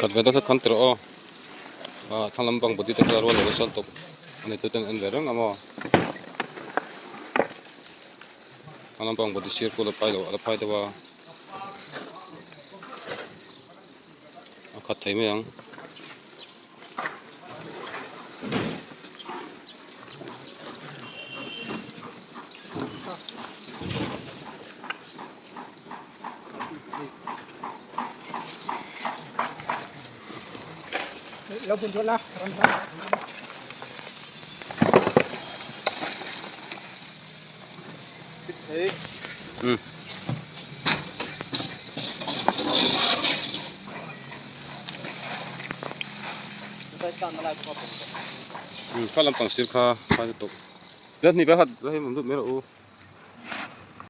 Khat ve deuh khan tirh aw ah thlang lampang body te kha rual lo nasa tawp a neitu ten an en ve reng a maw thlang lampang body sir pawh la phai lo a la phai deuh a a khat thei mai ang. Kha lampang sir kha phai lutuk.